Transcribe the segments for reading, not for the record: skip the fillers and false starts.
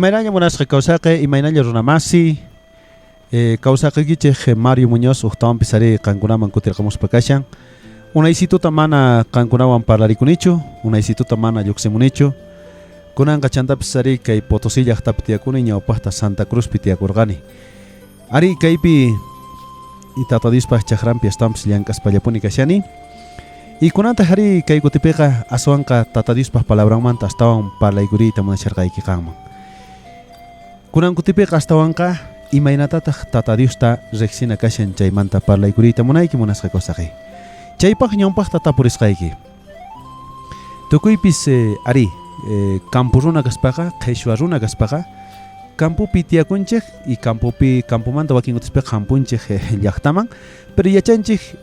Imaynalla munasqa kawsaqe, imaynalla runamasi, kawsaqeykichej Mario Muñoz ujtawanpis arí qankunaman kutirqamuspa kashan. Unaysituta mana qankunawan parlarikunichu, unaysituta mana lluqsimunichu. Kunanqa chantapis arí kay Potosí llaqtapi tiyakuni, ñawpaqta Santa Cruzpi tiyakurqani. Arí kaypi Tata Diospaj chajranpi astawanpis llank'aspallapuni kashani. Y kunantaj arí kay kutipiqa aswanqa Tata Diospaj palabranmanta astawan parlaykuriyta munasharqayki qanman. Kunan kutipiqa astawanqa imaynatataj Tata Diosta rejsina kashan chaymanta parlaykuriyta munayki munasqa kawsaqey. Chaypaj ñawpajta tapurisqayki. Tukuypis arí campo runa kaspaqa, qheshwa runa kaspaqa, campopi tiyakunchej y campopi campomanta wakin kutispiqa jampunchej llajtaman, pero yachanchej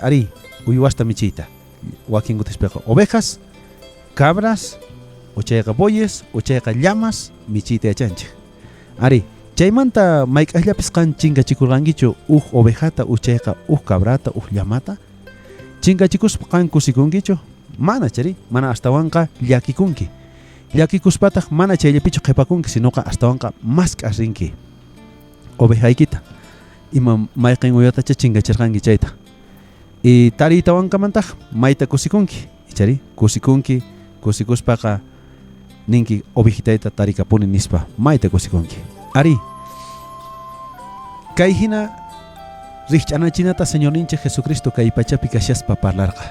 arí uywasta michiyta. Wakin kutispiqa ovejas, cabras, o chayqa bueyes, o chayqa llamas michiyta yachanchej. Arí, chaymanta mayk'ajllapis qan chinkachikurqankichu uj ovejata, uj chayqa uj cabrata, uj llamata? Chinkachikuspa qan kusikunkichu? Mana, chari, mana astawanqa llakikunki. Llakikuspataj mana chayllapichu qhepakunki, sinoqa astawanqa mask'aj rinki ovejaykita, ima mayqen uywatacha chinkacherqanki chayta. Y tariytawankamantaj mayta kusikunki, ichari kusikunki, kusikuspaqa ninki ovejitayta tarikapuni nispa, mayta kusikunki. Arí, kay jina rijch'anachinata Señorninchej Jesucristo kay pachapi kashaspa parlarqa.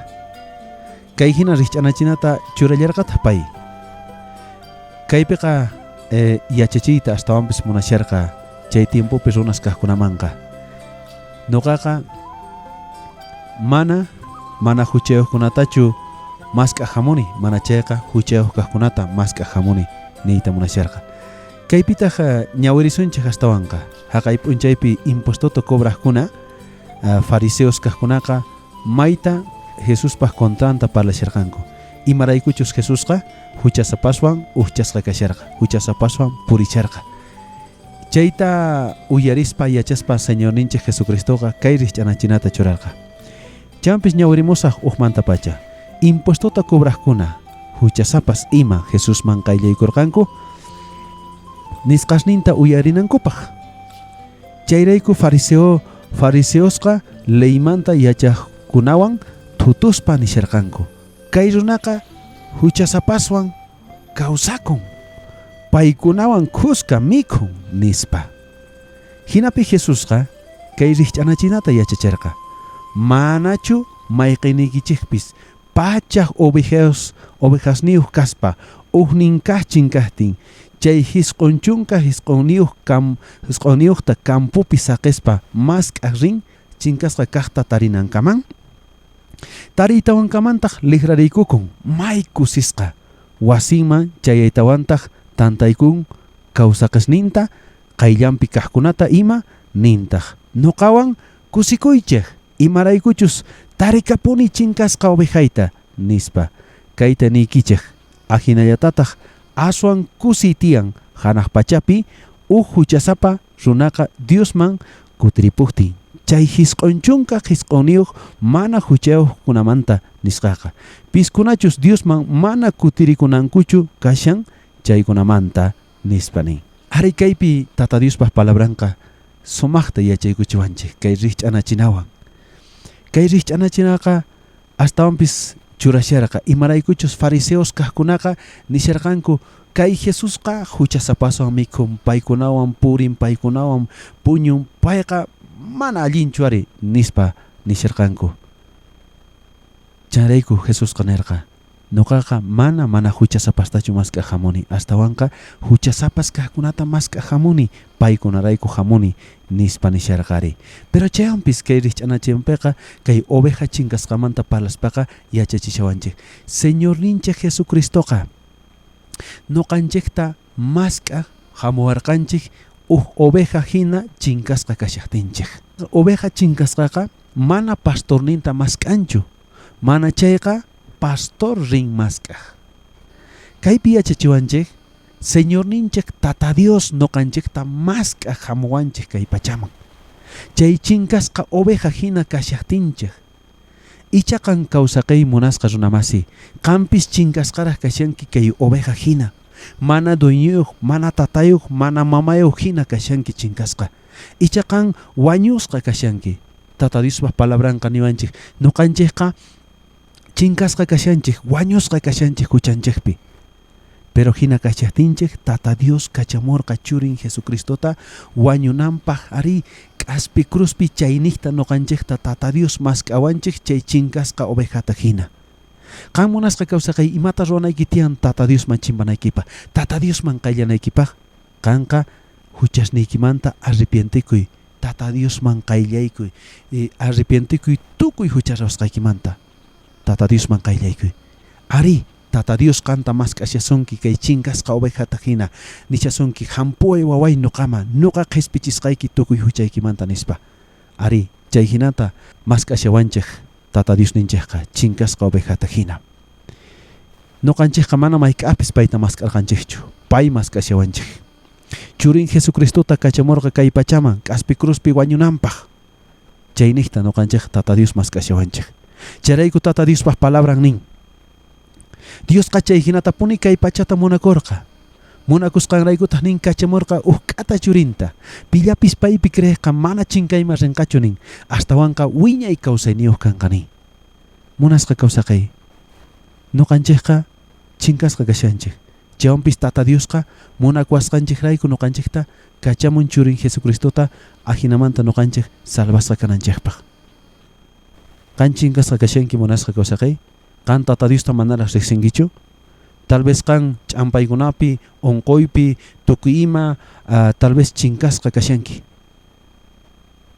Kay jina rijch'anachinata churallarqataj pay. Kaypiqa yachachiyta astawanpis munasharqa chay tiempopi runas kajkunamanqa. Noqaqa mana mana juchayojkunatachu mask'aj jamuni, mana chayqa juchayoj kajkunata mask'aj jamuni niyta munasharqa. Kaypitaj ñawirisunchej astawanqa jaqay p'unchaypi impuestota cobrajkuna, fariseos kajkunaqa mayta Jesuspaj contranta parlasharqanku. Imaraykuchus Jesusqa juchasapaswan ujchasqa kasharqa, juchasapaswan puricharqa. Chayta uyarispa yachaspa Señorninchej Jesucristoqa kay rijch'anachinata churarqa. Champis ñawirimusaj ujmantapacha. Impuestota cobrajkuna, juchasapas ima Jesusman qayllaykorqanku nisqasninta uyarinankupaj. Chayrayku fariseo fariseosqa leymanta yachajkunawan thutuspa nisharqanku, Kay runaqa juchasapaswan kawsakun, paykunawan khuska mikhun, nispa. Jinapi Jesusqa kay rijch'anachinata yachacherqa, Manachu mayqenniykichejpis pachaj ovejasniyoj kaspa ujnin kaj chinkajtin, chay 99niyojta campopi saqespa mask'aj rin chinkasqa kajta tarinankaman? Tariytawankamantaj lijrariykukun may kusisqa, wasinman chayaytawantaj tantaykun kawsaqesninta, qayllanpi kajkunata ima, nintaj, Noqawan kusikuychej, imaraykuchus tarikapuni chinkasqa ovejayta, nispa. Kayta niykichej, ajinallatataj aswan kusiy tiyan janaj pachapi uj juchasapa runaqa Diosman kutiripojtin, chay 99niyoj mana juchayojkunamanta nisqaqa, piskunachus Diosman mana kutirikunankuchu kashan chaykunamanta, nispa nin. Arí, kaypi Tata Diospa palabranqa sumajta yachaykuchiwanchej kay rijch'anachinawan. Kay rijch'anachinaqa astawanpis churasharqa, imaraykuchus fariseos kajkunaqa nisharqanku, Kay Jesusqa juchasapaswan mikhun, paykunawan purin, paykunawan puñun, payqa mana allinchu ari, nispa nisharqanku. Chayrayku Jesusqa nerqa, Noqaqa mana mana juchasapastachu mask'aj jamuni, astawanqa juchasapas kajkunata mask'aj jamuni, paykunarayku jamuni, nispa nisharqari. Pero chaywanpis kay rijch'anachiywanpeqa kay oveja chinkasqamanta parlaspaqa yachachishawanchej, Señorninchej Jesucristoqa noqanchejta mask'aj jamuwarqanchej uj oveja jina chinkasqa kashajtinchej. Oveja chinkasqaqa mana pastorninta mask'anchu, mana chayqa pastor rin mask'aj. Kaypi yachachiwanchej, Señorninchej Tata Dios noqanchejta mask'aj jamuwanchej kay pachaman, chay chinkasqa oveja jina kashajtinchej. Ichá qan kawsaqey munasqa runamasi, qanpis chinkasqaraj kashanki kay oveja jina. Mana dueñoyoj, mana tatayoj, mana mamayoj jina kashanki chinkasqa. Icha qan wañusqa kashanki. Tata Diospa palabranqa niwanchej, noqanchejqa chinkasqa kashanchej, wañusqa kashanchej juchanchejpi. Pero jina kashajtinchej, Tata Dios kachamorqa Churin Jesucristota wañunanpaj, arí, k'aspi cruzpi chaynejta noqanchejta Tata Dios mask'awanchej chay chinkasqa ovejata jina. Qan munasqa kawsaqey, imata ruwanayki tiyan Tata Diosman chimpanaykipaj, Tata Diosman qayllanaykipaj? Qanqa juchasniykimanta arrepientekuy, Tata Diosman qayllaykuy, arrepientekuy tukuy jucha ruwasqaykimanta, Tata Diosman qayllaykuy. Arí, Tata Dios qanta mask'ashasunki kay chinkasqa ovejata jina, nishasunki, Jampuway waway noqaman, noqa qhespichisqayki tukuy juchaykimanta, nispa. Arí, chay jinata mask'ashawanchej Tata Diosninchejqa, chinkasqa ovejata jina. Noqanchejqa mana mayk'ajpis payta mask'arqanchejchu, pay mask'ashawanchej. Churin Jesucristota kachamorqa kay pachaman, k'aspi cruzpi wañunanpaj. Chaynejta noqanchejqa Tata Dios mask'ashawanchej. Chayrayku Tata Diospaj palabran nin, Diosqa chay jinatapuni kay pachata munakorqa. Munakusqanraykutaj nin kachamorqa uj k'ata churinta. Pillapis paypi creejqa mana chinkayman renqachu nin, astawanqa wiñay kawsayniyoj kanqa nin. Munasqa kawsaqey, noqanchejqa chinkasqa kashanchej. Chaywanpis Tata Diosqa munakuwasqanchejrayku noqanchejta kachamun Churin Jesucristota ajinamanta noqanchej salvasqa kananchejpaj. Qan chinkasqa kashanki munasqa kawsaqey? Qan Tata Diosta manaraj rejsinkichu? Tal vez qan ch'ampaykunapi, onqoypi, tukuy ima tal vez chinkasqa kashanki.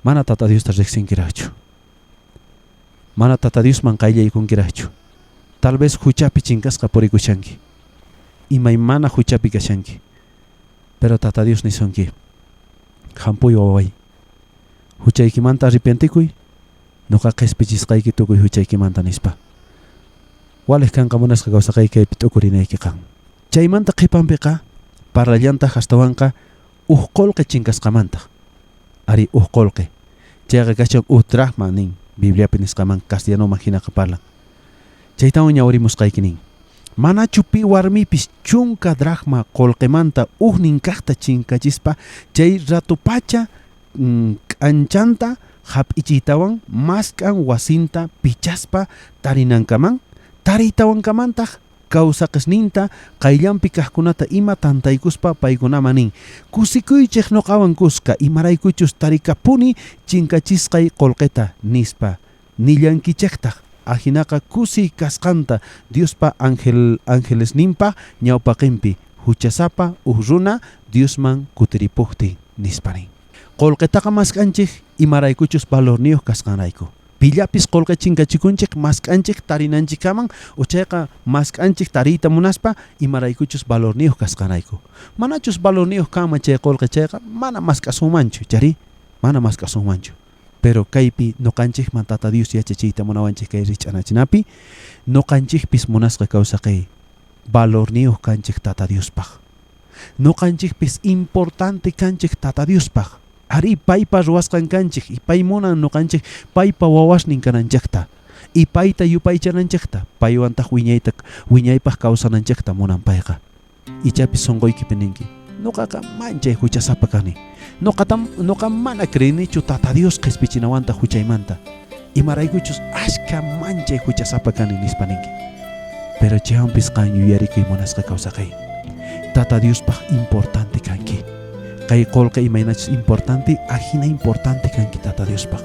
Mana Tata Diosta rejsinkirajchu. Mana Tata Diosman qayllaykunkirajchu. Tal vez juchapi chinkasqa purikushanki. Imaymana juchapi kashanki. Pero Tata Dios nisunki, Jampuy waway. Juchaykimanta arrepientikuy, noqa qhespichisqayki tukuy juchaykimanta, nispa. Walej kanqa munasqa kawsaqay kaypi t'ukurinayki qan. Chaymanta qhepanpiqa parlallantaj astawanqa uj qolqe chinkasqamanta. Arí, uj qolqe. Chayqa kashan uj dracma nin, Bibliapi nisqaman castellanoman jinaqa parlan. Chaytawan ñawrimusqayki nin, Manachu pi warmipis chunka dracma qolqemanta ujnin kajta chinkachispa chay ratopacha k'anchanta jap'ichiytawan mask'an wasinta pichaspa tarinankaman? Tariytawankamantaj kawsaqesninta qayllanpi kajkunata ima tantaykuspa paykunaman nin, Kusikuychej noqawan kuska, imaraykuchus tarikapuni chinkachisqay qolqeta, nispa. Nillankichejtaj, ajinaqa kusiy kasqanta Diospa angelesninpa ñawpaqenpi juchasapa uj runa Diosman kutiripojtin, nispa nin. Qolqetaqa mask'anchej imaraykuchus valorniyoj kasqanrayku. Pillapis qolqe chinkachikunchej mask'anchej tarinanchejkaman o chayqa mask'anchej tariyta munaspa imaraykuchus valorniyoj kasqanrayku. Manachus valorniyoj kanman chay qolqe chayqa mana mask'asunmanchu, charí? Mana mask'asunmanchu. Pero kaypi noqanchejman Tata Dios yachachiyta munawanchej kay rijch'anachinapi, noqanchejpis munasqa kawsaqey valorniyoj kanchej Tata Diospaj. Noqanchejpis importante kanchej Tata Diospaj. Arí, paypa ruwasqan kanchej y pay munan noqanchej paypa wawasnin kananchejta y payta yupaychananchejta, paywantaj wiñayta wiñaypaj kawsananchejta munan payqa. Ichapis sonqoykipi ninki, Noqaqa manchay juchasapa kani. Noqata noqa mana creenichu Tata Dios qhespichinawanta juchaymanta. Imaraykuchus ashkha manchay juchasapa kani nispa ninki. Pero chaywanpis qan yuyarikuy munasqa kawsaqey. Tata Diospaj importante kanki. Kay qolqe imaynachus importante, ajina importante kanki Tata Diospaj.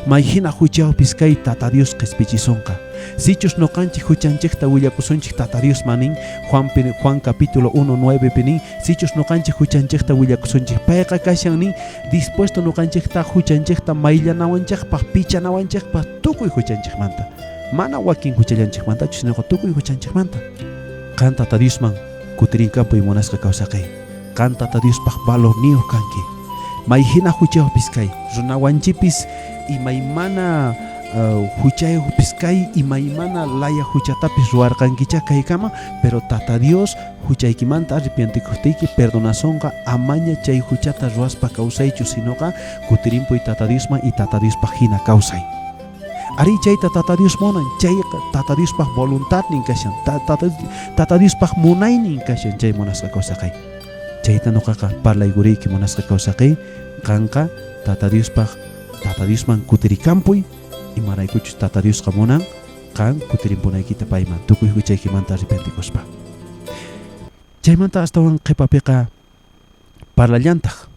May jina juchayojpis kay Tata Dios qhespichisonqa. Sichus noqanchej juchanchejta willakusunchej Tata Diosman nin, Juanpi, Juan capítulo 1, 9 pi nin, sichus noqanchej juchanchejta willakusunchej, payqa kashan nin, dispuesto noqanchejta juchanchejta mayllanawanchejpaj, pichanawanchejpaj tukuy juchanchejmanta. Mana wakin juchallanchejmantachu, sinoqa tukuy juchanchejmanta. Qan Tata Diosman kutirinkampuy munasqa kawsaqey. Qan Tata Diospaj valorniyoj kanki. May jina juchayojpis kay, runawanchipis imaymana juchayojpis kay, imaymana laya juchatapis ruwarqankichá kaykama, pero Tata Dios juchaykimanta arrepientekojtiyki perdonasonqa, amaña chay juchata ruwaspa kawsaychu, sinoqa kutirimpuy Tata Diosman y Tata Diospaj jina kawsay. Arí, chayta Tata Dios munan, chayqa Tata Diospaj voluntadnin kashan, Tata Diospaj munaynin kashan chay munasqa kawsaqey. Chayta noqaqa parlayguriyki munasqa kawsaqey, qanqa Tata Diospaj, Tata Diosman kutirikampuy, imaraykuchus Tata Diosqa munan qan kutirimpunaykita payman tukuy huchaykimanta arrepentikuspa. Chaymanta astawan qhepapiqa parlallantaj.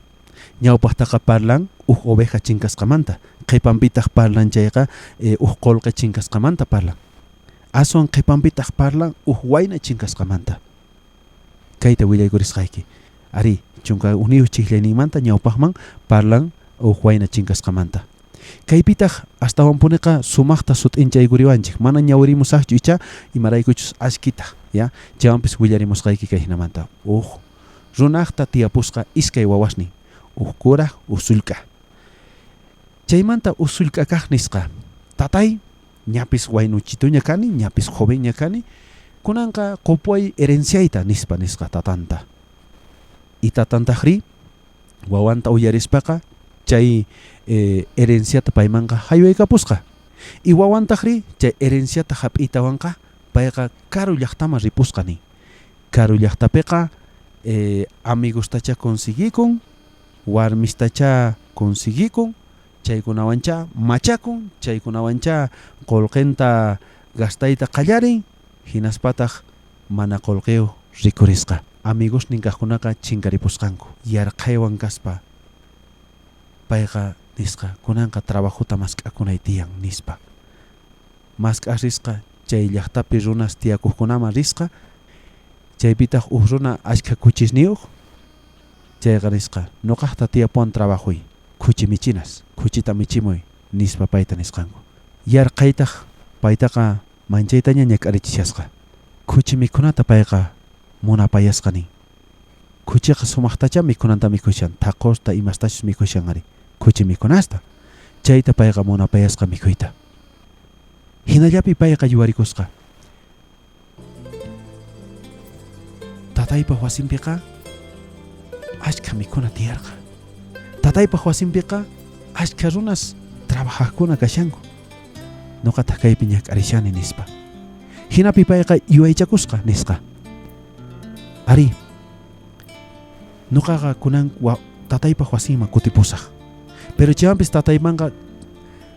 Ñawpajtaqa parlan uj oveja chinkasqamanta, qhepanpitaj parlan chayqa uj qolqe chinkasqamanta parlan. Aswan qhepanpitaj parlan uj wayna chinkasqamanta. Kayta willaykurisqayki. Arí, 11 chijllayninmanta ñawpajman parlan uj wayna chinkasqamanta. Kaypitaj astawanpuniqa sumajta sut'inchaykuriwanchej, mana ñawirimusajchu ichá imaraykuchus ashkita, ya, chaywanpis willarimusqayki kay jinamanta. Uj runajta tiyapusqa iskay wawasnin, uj kuraj, uj sullk'a. Chaymanta uj sullk'a kaj nisqa, Tatay, ñapis waynuchituña kani, ñapis jovenña kani, kunanqa qopuway herenciayta, nispa nisqa tatanta. Y tatantajrí wawanta uyarispaqa chay herenciata paymanqa jaywaykapusqa. Y wawantajrí chay herenciata jap'iytawanqa payqa karu llajtaman ripusqa nin. Karu llajtapeqa amigostachá consiguikun, warmistachá consiguikun, chaykunawanchá machakun, chaykunawanchá qolqenta gastayta qallarin, jinaspataj mana qolqeyoj rikhurisqa. Amigosnin kajkunaqa chinkaripusqanku. Yarqhaywan kaspa payqa nisqa, kunanqa trabajota mask'akunay tiyan, nispa. Mask'aj risqa, chay llajtapi runas tiyakojkunaman risqa, chaypitaj uj runa ashkha khuchisniyoj, chayqa nisqa, noqajta tiyapuwan trabajoy, khuchi michinas, khuchita michimuy, nispa payta nisqanku. Yarqhaytaj paytaqa manchaytaña ñak'arichishasqa. Khuchi mikhunata payqa munapayasqa nin. Khuchiqa sumajtachá mikhunanta mikhushan, thaqosta imastachus mikhushan ari, khuchi mikhunasta. Chayta payqa munapayasqa mikhuyta. Jinallapi payqa yuwarikusqa. Tataypa wasinpiqa ashkha mikhuna tiyarqa. Tataypa wasinpiqa ashkha runas trabajajkuna kashanku. Noqataj kaypi ñak'arishani, nispa. Jinapi payqa yuyaychakusqa, nisqa. Arí, noqaqa kunan tataypa wasinman kutipusaj. Pero chaywanpis tataymanqa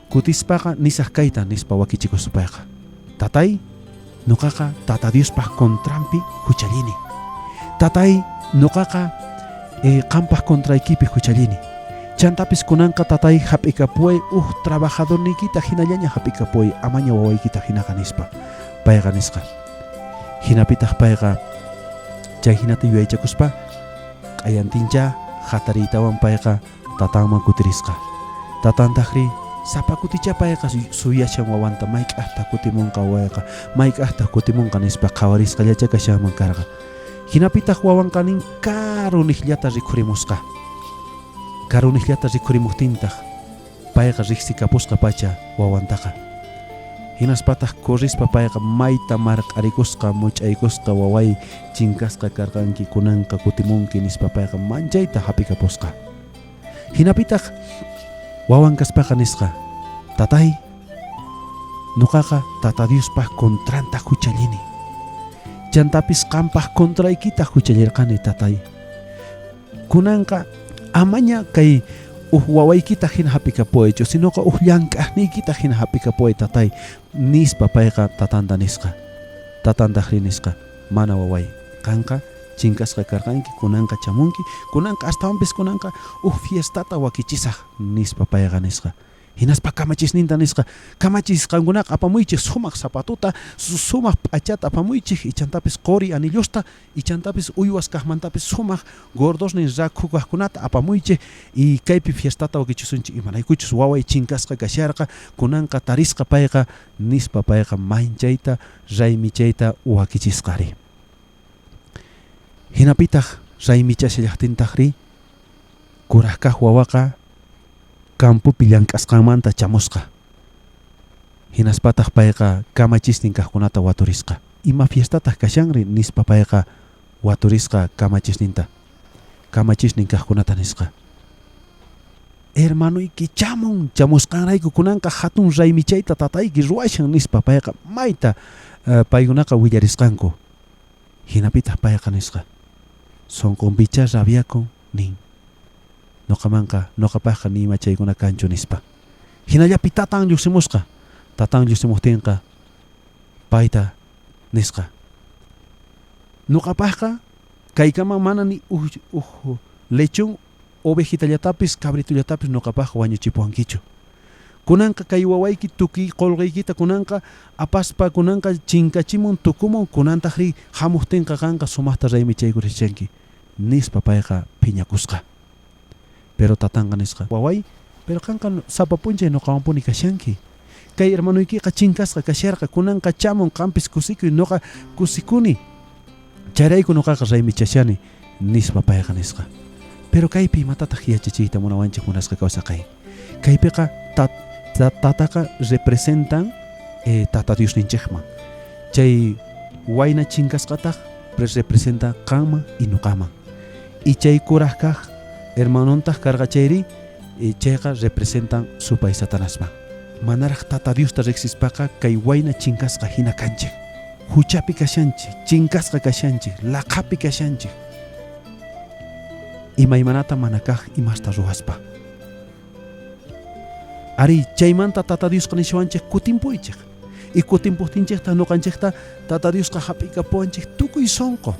kutispaqa nisaj kayta, nispa wakichikuspa payqa. Tatay, noqaqa Tata Diospaj contranpi juchallini. Tatay, noqaqa qanpaj contraykipi juchallini. Chantapis kunanqa tatay jap'ikapuway uj trabajadorniykita jinallaña jap'ikapuway, amaña wawaykita jinaqa, nispa payqa nisqa. Jinapitaj payqa chay jinata yuyaychakuspa q'ayantinchá jatariytawan payqa tatanman kutirisqa. Tatantajrí sapa kutichá payqa suyashan wawanta, mayk'ajtaj kutimonqa wawayqa, mayk'ajtaj kutimonqa nispa qhawarisqallachá kashanman karqa. Jinapitaj wawanqa nin karunejllata rikhurimusqa. Karunejllata rikhurimojtintaj payqa rejsikapusqa pacha wawantaqa. Jinaspataj corrispa payqa mayta marq'arikusqa, much'aykusqa, waway chinkasqa karqanki, kunanqa kutimunki nispa payqa manchayta jap'ikapusqa. Jinapitaj wawan kaspaqa nisqa, Tatay, noqaqa Tata Diospaj contranta juchallini. Chantapis qanpaj contraykita juchallerqani, tatay. Kunanqa amaña kay uj wawaykita jina jap'ikapuwaychu, sinoqa uj llank'ajniykita jina jap'ikapuway, tatay, nispa payqa tatanta nisqa. Tatantajrí nisqa, Mana waway, qanqa chinkasqa karqanki, kunanqa chamunki, kunanqa astawanpis kunanqa uj fiestata wakichisaj, nispa payqa nisqa. Jinaspa kamachisninta nisqa, Kamachis, qankunaqa apamuychej sumaj zapatota, sumaj p'achata apamuychej, ichantapis qori anillosta, ichantapis uywas kajmantapis sumaj gordosnin rakhu kajkunata apamuychej, y kaypi fiestata wakichisunchej, imaraykuchus waway chinkasqa kasharqa, kunanqa tarisqa payqa, nispa payqa manchayta raymichayta wakichisqari. Jinapitaj raymichashallajtintajrí, kuraj kaj wawaqa campopi llank'asqanmanta chamusqa. Jinaspataj payqa kamachisnin kajkunata waturisqa. Ima fiestataj kashanri? nispa payqa waturisqa kamachisninta, kamachisnin kajkunata nisqa. Hermanoyki chamun, chamusqanrayku kunanqa jatun raymichayta tatayki ruwashan, nispa payqa mayta paykunaqa willarisqanku. Jinapitaj payqa nisqa, Sonqonpichá rabiakun, nin. Noqamanqa, noqapajqa ni ima chaykuna kanchu, nispa. Jinallapi tatan llojsimusqa. Tatan llojsimojtenqa payta nisqa, Noqapajqa kaykama mana ni uj lechón ovejitallatapis cabritollatapis noqapajqa wañuchipuwankichu. Kunanqa kay wawayki tukuy qolqeykita kunanqa apaspa kunanqa chinkachimun tukumun, kunantajrí jamojtenqa qanqa sumajta raymichaykurichanki, nispa payqa phiñakusqa. Pero tatanqa nisqa, Waway, pero qanqa sapa p'unchay noqawanpuni kashanki. Kay hermanoykiqa chinkasqa kasharqa, kunanqa chamun, qanpis kusikuy, noqa kusikuni. Chayrayku noqaqa raymichashani, nispa payqa nisqa. Pero kaypi imatataj yachachiyta munawanchej munasqa kawsaqay? Kaypiqa tataqa representan Tata Diosninchejman. Chay wayna chinkasqataj representa qanman y noqaman. Y chay kuraj kaj hermanontaj karqa chayrí, chayqa representan supay Satanasman. Manaraj Tata Diosta rejsispaqa kay wayna chinkasqa jina kanchej. Juchapi kashanchej, chinkasqa kashanchej, laqhapi kashanchej. Imaymanata mana kaj imasta ruwaspa. Arí, chaymanta Tata Diosqa nishawanchej kutimpuychej. Y kutimpojtinchejtaj noqanchejta Tata Diosqa jap'ikapuwanchej tukuy sonqo.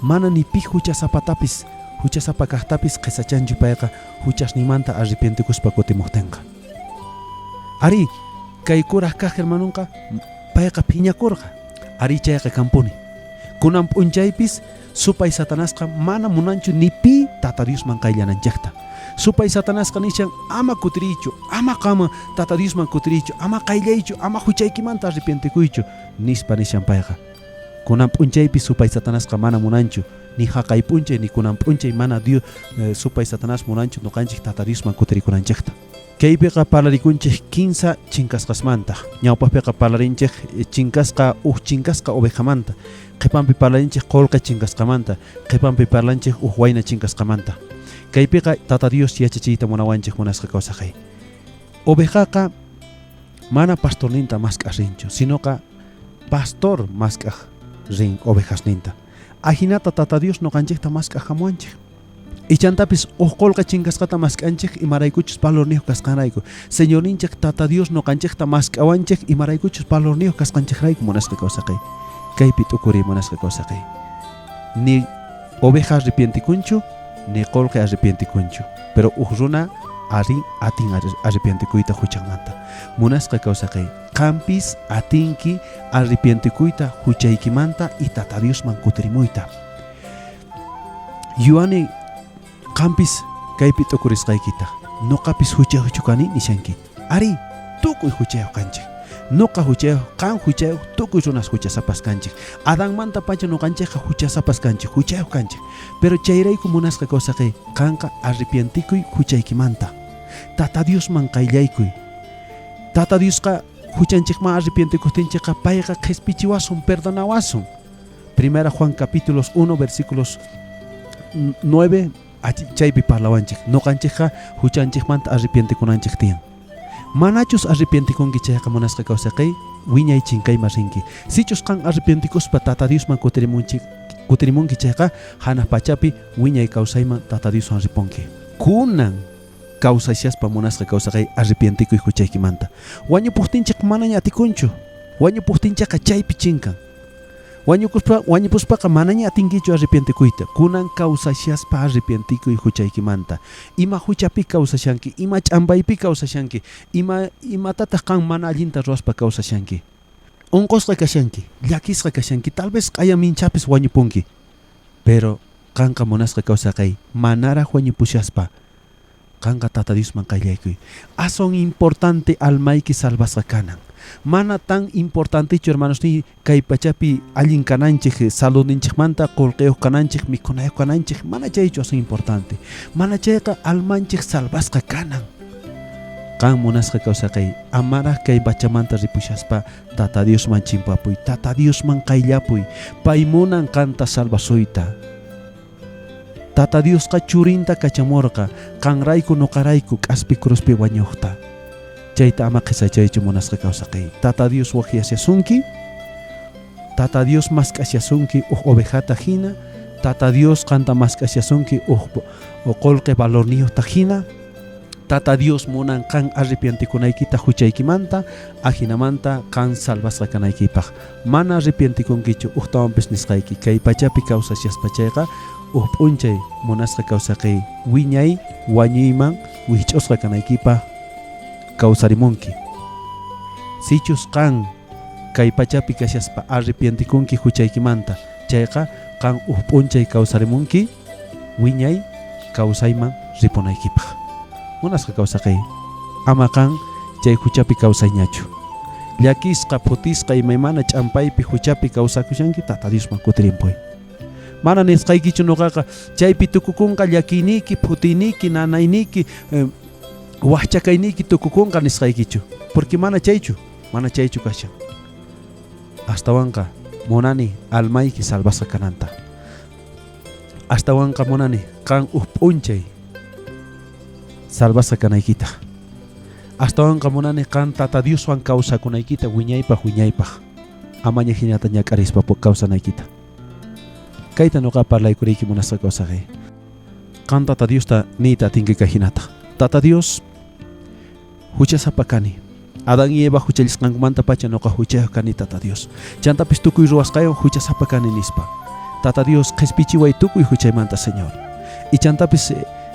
Mana ni pi juchasapatapis, juchasapa kajtapis qhesachanchu payqa juchasninmanta arrepientekuspa kutimojtenqa. Arí, kay kuraj kaj hermanonqa payqa phiñakorqa. Arí, chayqa kanpuni. Kunan p'unchaypis supay Satanasqa mana munanchu ni pi Tata Diosman qayllananchejta. Supay Satanasqa nishan, ama kutiriychu, ama qanman Tata Diosman kutiriychu, ama qayllaychu, ama juchaykimanta arrepientekuychu, nispa nishan payqa. Kunan p'unchaypis supay Satanasqa mana munanchu, ni jaqay p'unchay ni kunan p'unchay mana Dios supay Satanás munanchu noqanchej Tata Diosman kutirikunanchejta. Kaypiqa parlarikunchej kinsa chinkasqasmanta. Ñawpajpiqa parlarinchej chinkasqa uj chinkasqa ovejamanta. Qhepanpi parlarinchej qolqe chinkasqamanta. Qhepanpi parlanchej uj wayna chinkasqamanta. Kaypiqa Tata Dios yachachiyta munawanchej munasqa kawsaqey. Ovejaqa mana pastorninta mask'aj rinchu, sinoqa pastor mask'aj rin ovejasninta. Ajinata Tata Dios noqanchejta mask'aj jamuwanchej. Ichantapis uj qolqe chinkasqata mask'anchej imaraykuchus valorniyoj kasqanrayku. Señorninchej Tata Dios noqanchejta mask'awanchej imaraykuchus valorniyoj kasqanchejrayku munasqa kawsaqey. Kaypi t'ukuriy munasqa kawsaqey. Ni oveja arrepientikunchu, ni qolqe arrepientikunchu. Pero uj runa arí atin arrepientikuyta juchanmanta. Munasqa kawsaqey, qanpis atinki arrepientikuyta juchaykimanta y Tata Diosman kutirimuyta. Yuwani qampis kaypi t'ukurisqaykita, noqapis juchayojchu kani nishanki. Arí, tukuy juchayoj kanchej. Noqa juchayoj, qan juchayoj, tukuy runas juchasapas kanchej. Adanmantapacha noqanchejqa juchasapas kanchej, juchayoj kanchej. Pero chayrayku munasqa kawsaqey, qanqa arrepientikuy juchaykimanta. Tata Diosman qayllaykuy. Tata Diosqa juchanchejman arrepientikojtinchejqa payqa qhespichiwasun, perdonawasun. Primera Juan capítulos 1 versículos 9 chaypi parlawanchej. Noqanchejqa juchanchejmanta arrepientekunanchej tiyan. Manachus arrepientekunki chayqa munasqa kawsaqey, wiñay chinkayman rinki. Sichus qan arrepientekuspa Tata Diosman kutirimunki chayqa, janaj pachapi wiñay kawsayman Tata Dioswan ripunki. Kunan kawsashaspa munasqa kawsaqey arrepientekuy juchaykimanta. Wañupojtinchej manaña atikunchu. Wañupojtinchejqa chaypi chinkan. Wañukuspa, wañupuspaqa manaña atinkichu arrepientekuyta. Kunan kawsashaspa arrepientikuy juchaykimanta. Ima juchapi kawsashanki, ima ch'ampaypi kawsashanki, ima imatataj qan mana allinta ruwaspa kawsashanki. Onqosqa kashanki, llakisqa kashanki, tal vez q'aya minchapis wañupunki. Pero qanqa munasqa kawsaqey, manaraj wañupushaspa Qanqa Tata Diosman qayllaykuy. Aswan importante almayki salvasqa kanan. Mana tan importantechu, hermanosniy, kay pachapi allin kananchej, saludninchejmanta qolqeyoj kananchej, mikhunayoj kananchej, mana chaychu aswan importante. Mana chayqa almanchej salvasqa kanan. Qan munasqa kawsaqey, amaraj kay pachamanta ripushaspa Tata Diosman chimpapuy, Tata Diosman qayllapuy, pay munan qanta salvasuyta. Tata Diosqa churinta kachamorqa qanrayku noqarayku k'aspi cruzpi wañojta. Chayta ama qhesachaychu munasqa kawsaqey. Tata Dios wajyashasunki, Tata Dios mask'ashasunki uj ovejata jina, Tata Dios qanta mask'ashasunki uj qolqe valorniyojta jina. Tata Dios munan qan arrepientikunaykita juchaykimanta, ajinamanta qan salvasqa kanaykipaj. Mana arrepientikunkichu, ujtawanpis nisqayki, kay pachapi kawsashaspa chayqa, uj p'unchay munasqa kawsaqey wiñay wañuyman wijch'usqa kanaykipaj kawsarimunki. Sichus qan kay pachapi kashaspa arrepientikunki juchaykimanta chayqa, qan uj p'unchay kawsarimunki wiñay kawsayman ripunaykipaj. Munasqa kawsaqey, ama qan chay juchapi kawsayñachu. Llakisqa, phutisqa, imaymana ch'ampaypi juchapi kawsakushanki, Tata Diosman kutirimpuy. Mana nisqaykichu noqaqa chaypi tukukunqa llakiyniyki, phutiyniyki, nanayniyki, wajcha kayniyki tukukunqa nisqaykichu. Porque mana chaychu, mana chaychu kashan. Astawanqa munani almayki salvasqa kananta. Astawanqa munani qan uj p'unchay salvasqa kanaykita. Astawanqa munani qan Tata Dioswan kawsakunaykita wiñaypaj wiñaypaj. Amaña jinata ñak'arispa kawsanaykita. Kayta noqa parlaykuriyki munasqa kawsaqey. Qan Tata Diosta niyta atinki kay jinata. Tata Dios, juchasapa kani. Adán y Eva juchallisqankumantapacha noqa juchayoj kani Tata Dios. Chantapis tukuy ruwasqaywan juchasapa kani nispa. Tata Dios, qhespichiway tukuy juchaymanta, Señor. Y chantapis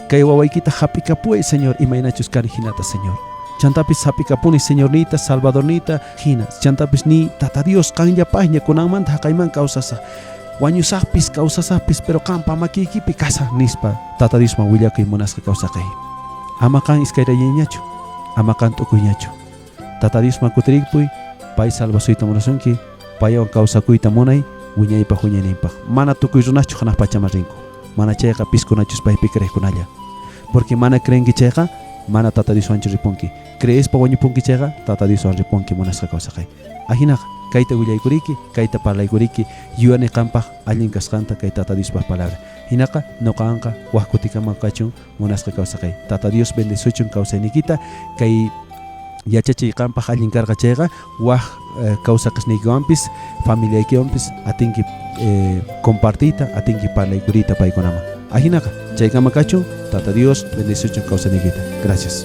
kay wawaykita jap'ikapuway, Señor, imaynachus kani jinata, Señor. Chantapis jap'ikapuni Señorniyta, Salvadorniyta jina. Chantapis niy, Tata Dios, qanllapajña kunanmanta jaqayman kawsasaj. Wañusajpis, kawsasajpis, pero qanpa makiykipi kasaj, nispa Tata Diosman willakuy munasqa kawsaqey. Ama qan iskayrayayñachu, ama qan t'ukuyñachu. Tata Diosman kutirikpuy, pay salvasuyta munasunki, paywan kawsakuyta munay wiñaypaj wiñayninpaj. Mana tukuy runaschu janaj pachaman rinku, mana chayqa piskunachus paypi creejkunalla. Porque mana creenki chayqa, mana Tata Dioswanchu ripunki. Creespa wañupunki chayqa, Tata Dioswan ripunki munasqa kawsaqey. Ajinaqa, kayta willaykuriyki, kayta parlaykuriyki, yuyani qanpaj allin kasqanta kay Tata Diospaj palabra. Jinaqa, noqanqa waj kutikaman kachun munasqa kawsaqey. Tata Dios bendisuchun kawsayniykita, kay yachachiy qanpaj allin karqa chayqa, waj kawsaqesniykiwanpis, familiaykiwanpis atinki compartiyta, atinki parlaykuriyta paykunaman. Ajinaqa, chaykama kachun, Tata Dios bendisuchun kawsayniykita. Gracias.